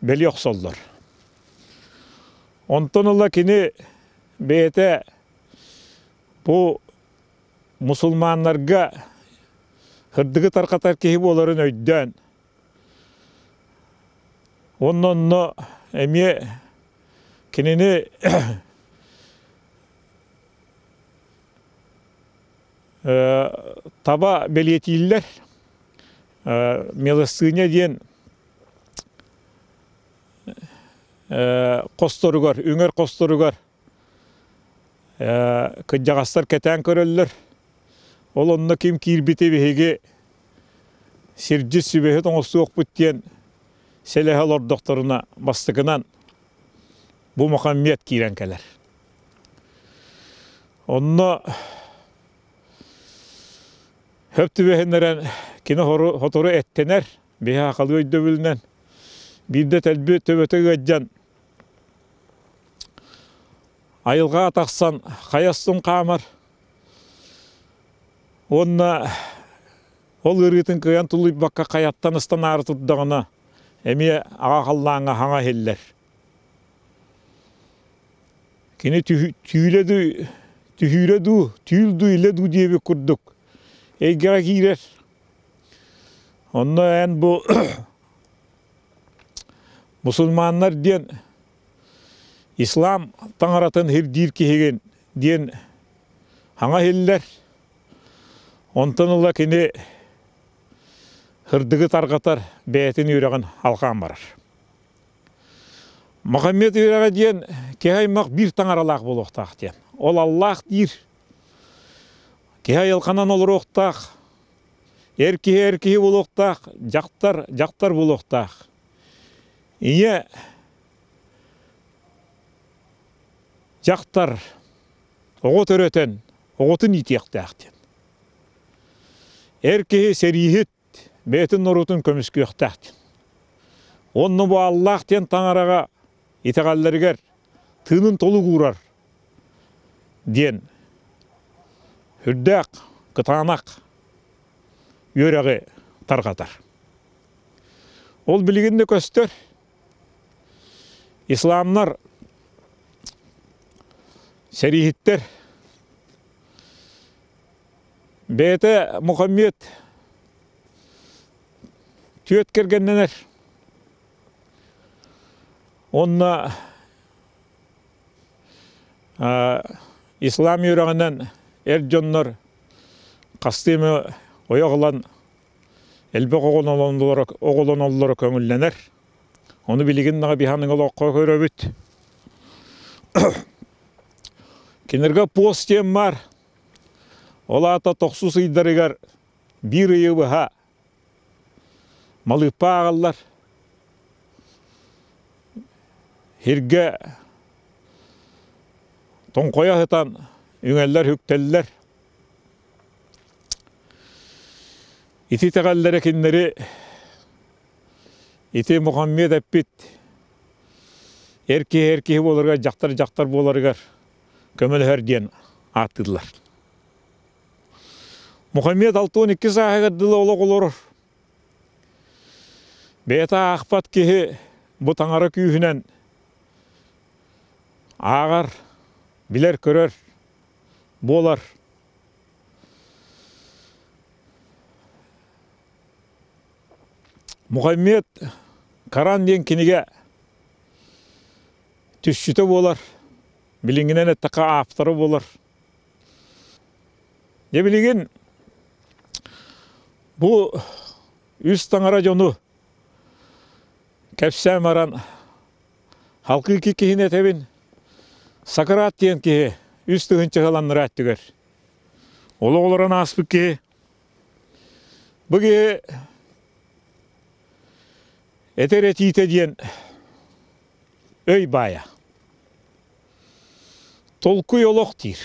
бэлиэ охсоллор. Онтон ыла кини бэйэтэ бу мусульманнарга сырдыгы тарҕатар киһи буоларын өйдөөн, уонна онно эмиэ кинини таба бэлиэтииллэр. Милостыня диэн хосторугар, үҥэр хосторугар кырдьаҕастар кэтээн көрөллөр. Ол онно ким киирбити биһиги сирдьит сүбэһит оҥостуохпут диэн сэлэһэ олордохторуна бастакынан бу Мухаммед киирэн кэлэр. Онно хөп түбэһиннэрэн кини хотору эттэнэр, биһи сахалыы өйдөбүлүнэн биирдэ тэлби төбөтө ыаддьан айылҕаҕа тахсан хайастын хаамар уонна ол ыарыытын кыайан тулуйбакка хайаттан ыстанаары турдаҕына эмиэ аҕа халлааҥҥа хаҥа иһиллэр. Кини түүлэ дуу, түһүүрэ дуу, түүл дуу, илэ дуу диэбит курдук эйгэҕэ киирэр. Онно эн бу мусульманнар диэн ислам таҥаратын ирдиир киһигин диэн хаҥа иһиллэр. Онтон ыла кини сырдыгы тарҕатар бэйэтин үөрэҕин алҕаан барар. Мохаммед үөрэҕэ диэн киһи аймах биир таҥаралаах буолуохтаах диэн. Ол Аллах диир. Киһи айылҕанан олоруохтаах, эр киһи эр киһи буолуохтаах, дьахтар дьахтар буолуохтаах. Ийэ дьахтар оҕо төрөтөн оҕотун иитиэхтээх диэн. Эр киһи сэрииһит бэйэтин норуотун көмүскүөхтээх диэн. Онно бу Аллаах диэн таҥараҕа итэҕэллэригэр тыынын толук уурар диэн. Үрдээх, кытаанах үөрэҕи тарҕатар. Ол билигин да көстөр. Исламнар сэрииһиттэр бэйэтэ Мухаммед түөрт кэргэннэнэр. Онно ислам үөрэҕинэн эр дьоннор хастыы эмэ ойох ылан элбэх оҕолоноллоро көҥүллэнэр. Ону билигин даҕа биһаныҥ олоххо көрөбүт. Кинилэргэ пост диэн баар. Ол аата тохсус ыйдарыгар биир ыйы быһа малыыппа ааҕаллар. Сиргэ тоҥхойо сытан үҥэллэр-үктэллэр. Ити итэҕэллэрэ кинилэри ити Мухаммед эппит эр киһи эр киһи буоларыгар, дьахтар дьахтар буоларыгар көмөлөһөр диэн ааттыыллар. Мухаммед 62 сааһыгар дылы олох олорор. Бэйэтэ аахпат киһи бу таҥара күүһүнэн ааҕар, билэр-көрөр буолар. Мухаммед Коран диэн кинигэ түсчүтэ буолар, билиҥҥинэн эттэххэ ааптара буолар. Дьэ билигин бу үс таҥара дьону кэпсээн баран халкы икки киһини этэбин. Сакрат диэн киһи үс тыһыынча сыланнара өттүгэр олох олорон ааспыт киһи. Бу киһи этэр этиитэ диэн өй баайа. Толкуй олох диир.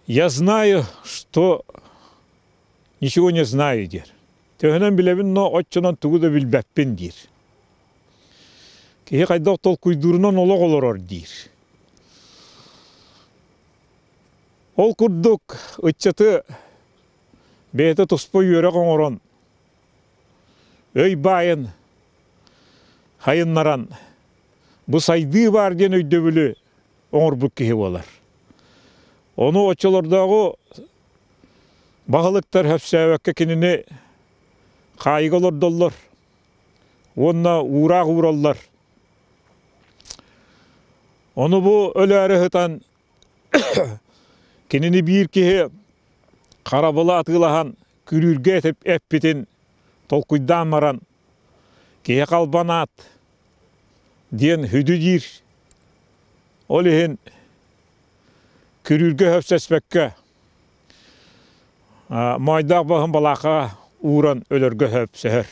Я знаю, что ничего не знаю диир. Төһөнөн билэбин, но оччонон тугу да билбэппин диир. Киһи хайдах толкуйдуурунан олох олорор диир. Ол курдук ыччаты бэйэтэ туспа үөрэх оҥорон, өй баайын хайыннаран бу сайдыы баар диэн өйдөбүлү оҥорбут киһи буолар. Ону оччолордооҕу баһылыктар хөпсөөбөккө кинини хаайыга олордоллор уонна уураах уураллар. Ону бу өлөөрү сытан кинини биир киһи харабыла атыылаһан күрүүргэ эппитин толкуйдаан баран киһи халбан аат диэн хүдү диир. Ол иһин күрүүргэ хөпсөспөккө моойдоох баһын балаакаҕа ууран өлөргө хөпсөһөр.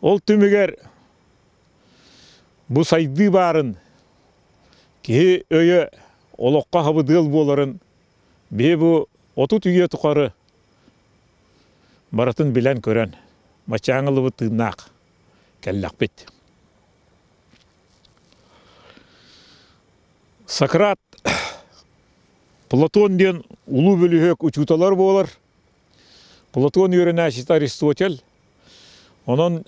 Ол түмүгэр бу сайдыы баарын киһи өйө олоххо хабыдыал буоларын биһи бу 30 үйэ тухары барытын билэн-көрөн, мачааҥылыбыт тыыннаах кэллэхпит. Сократ Платон диэн улуу бөлүһүөк учууталар буолар. Платон үөрэнээччитэ Аристотель. Онон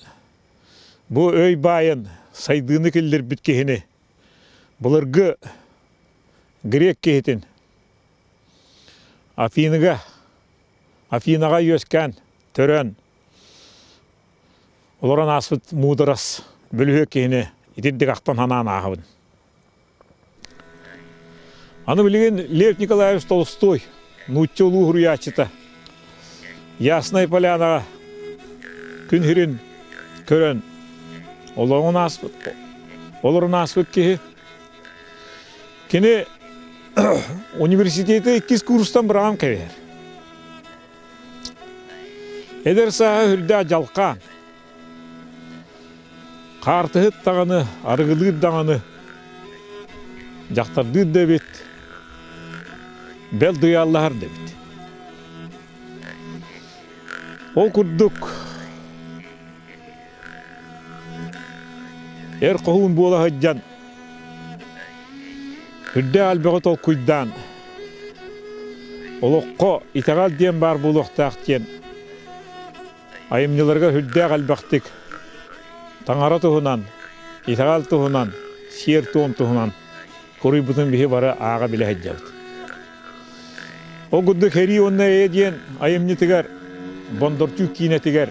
бу өй баайын сайдыыны киллэрбит киһини былыргы грек киһитин Афиныга Афинаҕа үөскээн, төрөөн, олорон ааспыт муударас бөлүһүөк киһини итирдик ахтан санаан ааһабын. Аны билигин Лев Николаевич Толстой, нуучча улуу суруйааччыта, Ясная Полянаҕа күн сирин көрөн олоҕун ааспыт, олорон ааспыт киһи. Кини университеты иккис курстан быраҕан кэбиһэр. Эдэр сааһа үрдээх дьалхаан. Хаартыһыт даҕаны, арыгылыыр даҕаны, дьахтардыыр да эбит, бэл дуйааллаһар да эбит. Ол курдук эр хоһуун буола сылдьан. Үрдээх элбэҕи толкуйдаан, олоххо итэҕэл диэн баар буолуохтаах диэн айымньыларыгар үрдээх элбэхтик таҥара туһунан, итэҕэл туһунан, сиэр-туом туһунан хоруйбутун биһи бары ааҕа билэ сылдьабыт. Ол курдук Сэрии уонна эйэ диэн айымньытыгар Бондарчук киинэтигэр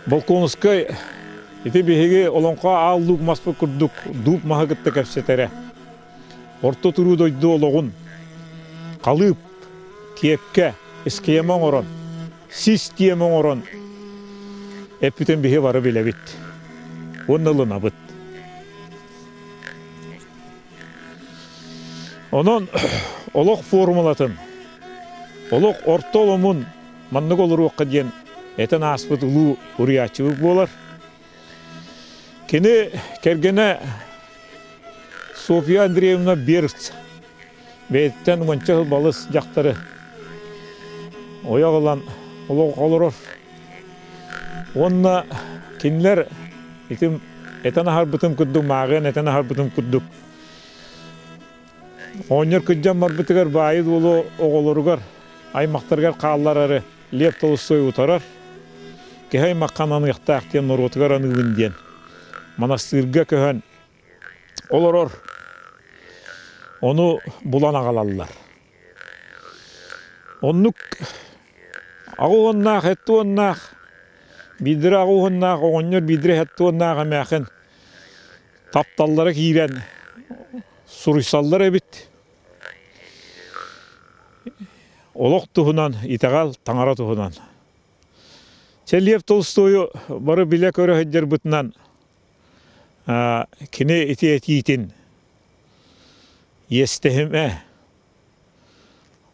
Болкуонускай ити биһиги олоҥхо аал луук маспыт курдук дууп маһы кытта кэпсэтэрэ. Орто туруу дойду олоҕун халыып, киэпкэ, схема оҥорон, систиэмэ оҥорон эппитин биһи бары билэбит уонна ылынабыт. Онон олох формулатын, олох орто оломун маннык олоруохха диэн этэн ааспыт улуу уруйааччыбыт буолар. Кини кэргэнэ Софья Андреевна Берц бэйэтиттэн уонча сыл балыс дьахтары ойох ылан олох олорор. Уонна кинилэр ити этэн аһарбытым курдук, мааҕыан этэн аһарбытым курдук Оҕонньор кырдьан барбытыгар баайы-дуолу оҕолоругар, аймахтарыгар хаалларары Лев Толстой утарар. Киһи аймахха ананыахтаах диэн норуотугар аныыбын диэн манастыырга көһөн олорор. Ону булан аҕалаллар. Оннук аҕа уоннаах, эт уоннаах, биирдэрэ аҕа уоннаах оҕонньор, биирдэрэ эт уоннаах эмээхин тапталлара киирэн суруйсаллар эбит. Олох туһунан, итэҕэл, таҥара туһунан. Чэ, Лев Толстойу бары билэ-көрө сылдьарбытынан кини ити этиитин иэстэһимэ,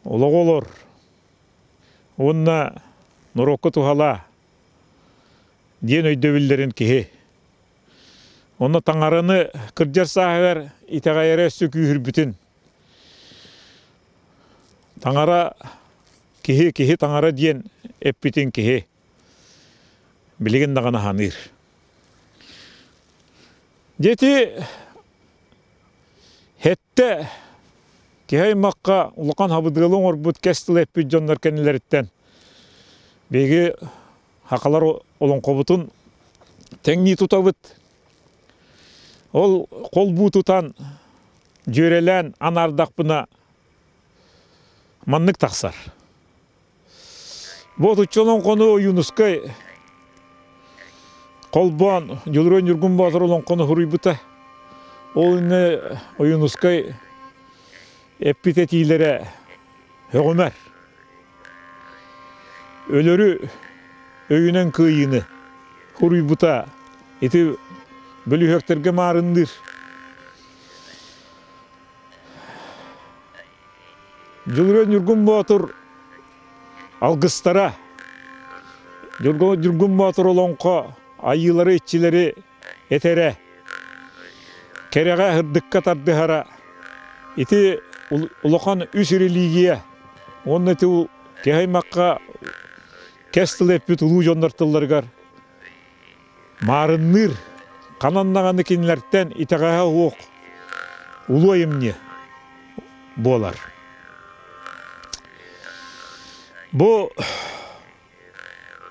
олоҕу олор уонна норуокка туһалаа диэн өйдөбүллэрин киһи Онно таҥараны кырдьар сааһыгар итэҕэйэрэ өссө күүһүрбүтүн. Таҥара киһи, киһи таҥара диэн эппитин киһи билигин даҕаны саныыр. Дьэ хэттэ киһи аймахха улахан хабыдыалы оҥорбут кэс тыл эппит дьоннор кэннилэриттэн биһиги Хахалар олоҥхобутун тэҥнии тутабыт. Ол холбуу тутан дьүөрэлээн анаардахпына маннык тахсар. Бу отучча олоҥхону Ойуунускай холбоон Дьулуруой Ньургун Боотур олоҥхону суруйбута. Ол иннинэ Ойуунускай эппит этиилэрэ сөҕүмэр. Өлөрү өйүнэн кыайыыны суруйбута ити бөлүһүөктэргэ маарынныыр. Дьулуруой Ньургун Боотур алгыстара, Ньургун Боотур олоҥхо айыылары иччилэри этэрэ, кэрэҕэ сырдыкка тардыһара ити улахан үс религия уонна ити киһи аймахха кэс тыл эппит улуу дьоннор тылларыгар маарынныыр ханан даҕаны кинилэртэн итэҕэһэ суох улуу айымньы буолар. Бу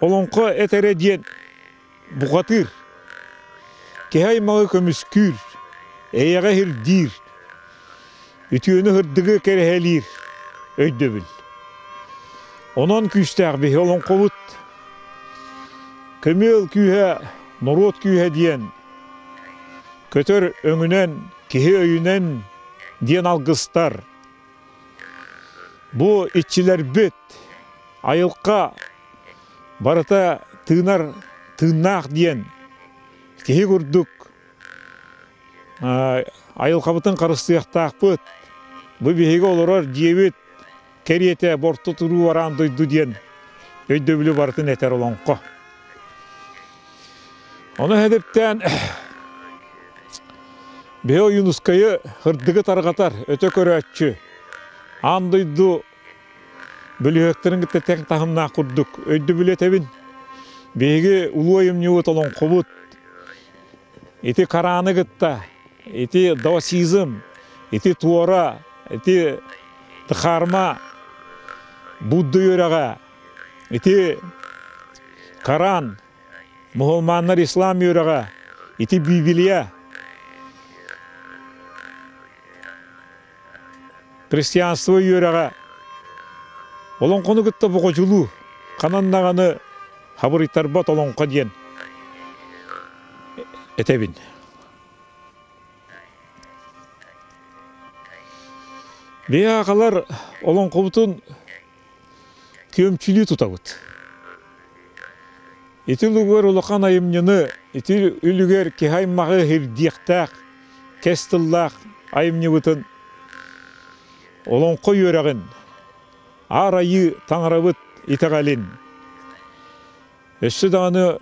Олоҥхо этэрэ диэн бухатыыр, киһи аймаҕы көмүскүүр, эйэҕэ ирдиир, үтүөнү-сырдыгы кэрэһэлиир өйдөбүл. Онон күүстээх биһи олоҥхобут көмүөл күүһэ, норуот күүһэ диэн көтөр өҥүнэн, киһи өйүнэн диэн алгыстар. Бу иччилэрбит Айылҕа барыта тыынар тыыннаах диэн киһи курдук айылҕабытын харыстыахтаахпыт. Бу биһиги олорор дьиэбит кэриэтэ борто туруу бараан дойду диэн өйдөбүлү барытын этэр олоҥхо. Ону хэдиптээн биһи Ойуунускайы сырдыгы тарҕатар өтө көрөөччү, аан дойду Бөлүһүөктэрин кытта тэҥ таһымнаах курдук өйдөбүлү этэбин. Биһиги улуу айымньыбыт олоҥхобут ити харааны кытта. Ити даосизм, ити туора, ити дхарма, Будда үөрэҕэ, ити Коран, муһулмааннар ислам үөрэҕэ, ити Библия, христианство үөрэҕэ олоҥхону кытта боҕодьулуу, ханан даҕаны хабырыйтарбат олоҥхо диэн этэбин. Биһиэхэлэр олоҥхобутун күөмчүлүү тутабыт. Ити үлүгэр улахан айымньыны, ити үлүгэр киһи аймаҕы ирдиэхтээх, кэс тыллаах айымньыбытын олоҥхо үөрэҕин, Аар Айыы Таҥарабыт итэҕэлин өссө даҕаны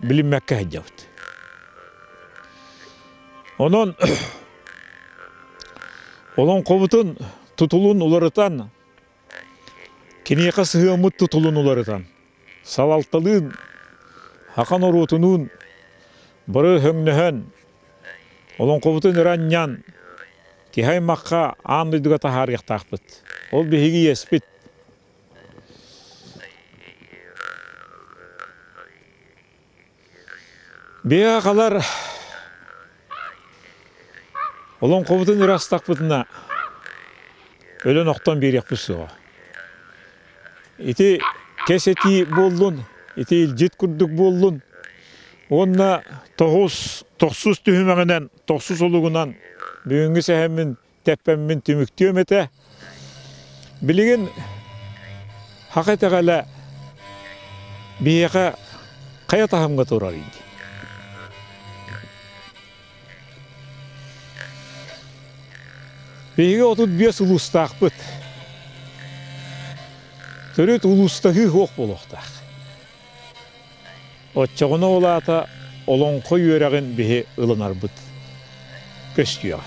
билиммэккэ сылдьабыт. Онон олоҥхобутун тутулун уларытан, киниэхэ сыһыаммыт тутулун уларытан, салалталыын, саха норуотунуун бары өҥнөһөн, олоҥхобутун өрө анньан, киһи аймахха аан дойдуга таһаарыахтаахпыт. Ол биһиги иэспит. Биһиэхэлэр олоҥхобутун өрө астахпытына өлөн охтон биэриэхпит суоҕа. Ити кэс этии буоллун, ити илдьит курдук буоллун уонна тоҕус тохсус түһүмэҕинэн, тохсус олугунан бүгүҥҥү сэһэммин тэппэммин түмүктүөм этэ. Билигин саха итэҕэлэ биһиэхэ хайа таһымҥа турарый? Биһиги 35 улуустаахпыт. Төрүт улуустаһыы суох буолуохтаах. Оччоҕуна ол аата олоҥхо үөрэҕин биһи ылынарбыт көстүөҕэ.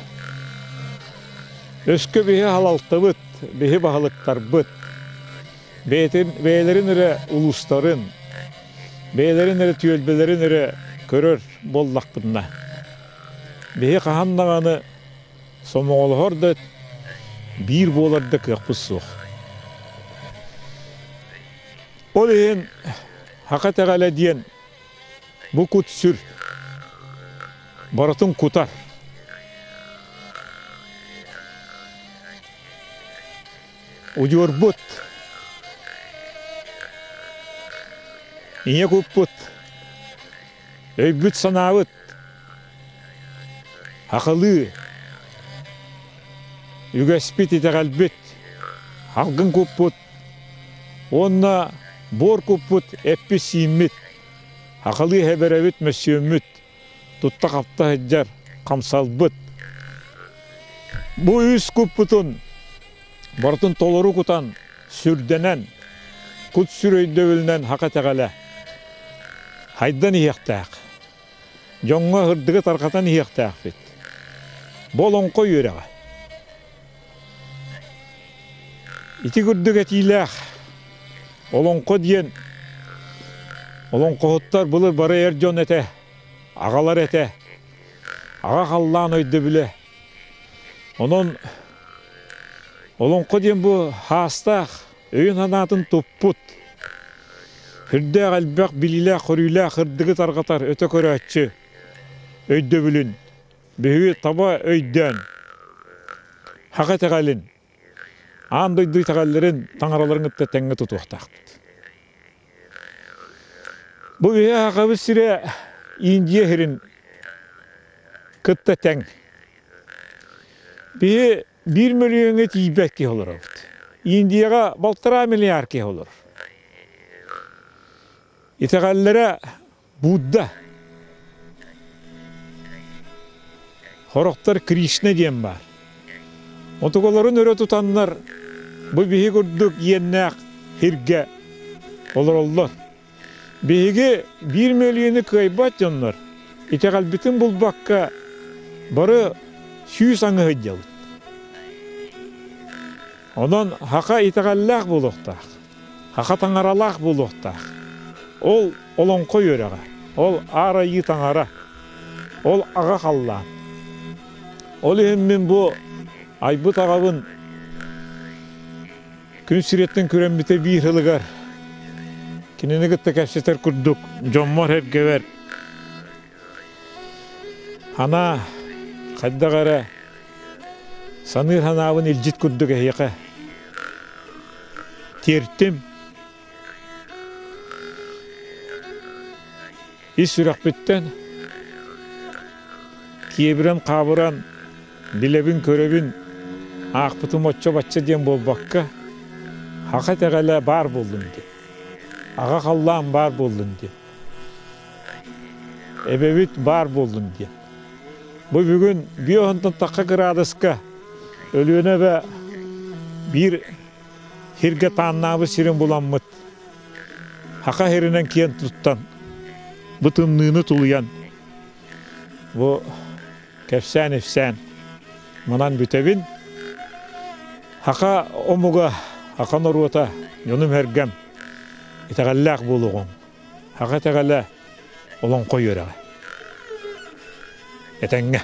Өскө биһи халалтабыт, биһи баһылыктарбыт бэйэтин бэйэлэрин эрэ улуустарын, бэйэлэрин эрэ түөлбэлэрин эрэ көрөр буоллахпытына, биһи хаһан даҕаны сомоҕолоһор да биир буолар да кыахпыт суох. Ол иһин Саха итэҕэлэ диэн бу кут-сүр барытын кутар. Удьуорбут, ийэ куппут, өйбүт-санаабыт Сахалыы үгэспит, итэҕэлбит, алгын куппут Уонна буор куппут эппит-сииммит, сахалыы эһэбэрэбит мөссүөммүт, тутта-хапта сылдьар хамсалбыт. Бу үс куппутун барытын толору кутан, сүрдэнэн, кут-сүр өйдөбүлүнэн саха итэҕэлэ хайдан иһиэхтээх. Дьоҥҥо сырдыгы тарҕатан иһиэхтээхпит. Бу олоҥхо үөрэҕэ. Ити курдук этиилээх олоҥхо диэн олоҥхоһуттар былыр бары эр дьон этэ, аҕалар этэ, аҕа халлаан өйдөбүлэ. Онон олоҥхо диэн бу хаастаах өйүн-санаатын туппут, сүрдээх элбэх билиилээх-көрүүлээх сырдыгы тарҕатар өтө көрөөччү өйдөбүлүн Биһиги таба өйдөөн, саха итэҕэлин, аан дойду итэҕэллэрин таҥараларын кытта тэҥҥэ тутуохтаахпыт. Бу биһиги сахабыт сирэ Индия сирин кытта тэҥ. Биһи биир мөлүйүөҥҥэ тиийбэт киһи олоробут. Индияҕа балтараа миллиард киһи олорор. Итэҕэллэрэ Будда. Сорохтор Кришна диэн баар. Отугаларын өрө тутаннар бу биһи курдук иэннээх сиргэ олороллор. Биһиги биир мөлүйүөнү кыайбат дьоннор итэҕэлбитин булбакка бары сүүс аҥы сылдьабыт. Онон саха итэҕэллээх буолуохтаах, саха таҥаралаах буолуохтаах. Ол олоҥхо үөрэҕэ, ол Аар Айыы таҥара, ол аҕа халлаан. Ол иһин мин бу айбыт аҕабын күн сириттэн күрэммитэ биир сылыгар кинини кытта кэпсэтэр курдук дьоммор-сэргэбэр Анаа хайдах эрэ саныыр санаабын илдьит курдук эһиэхэ тиэртим. Ис сүрэхпиттэн киэбирэн-хаабыран билэбин-көрөбүн, аахпытым оччо-бачча диэн буолбакка, саха итэҕэлэ баар буоллун диэн, аҕа халлаан баар буоллун диэн. Эбэбит баар буоллун диэн. Бу бүгүн биоһунтан тахха кыраадыска Өлүөнэ эбэ биир сиргэ тааннаабыт сирин буламмыт Хаха сиринэн киэн туттан, бу тымныыны тулуйан, бу кэпсээн-ипсээн манан бүтэбин. Хаха омуга, хаха норуота, дьонум-сэргэм итэҕэллээх буолуоҕуҥ. Аҕа итэҕэлэ олоҥхо үөрэҕэ. Этэҥҥэ.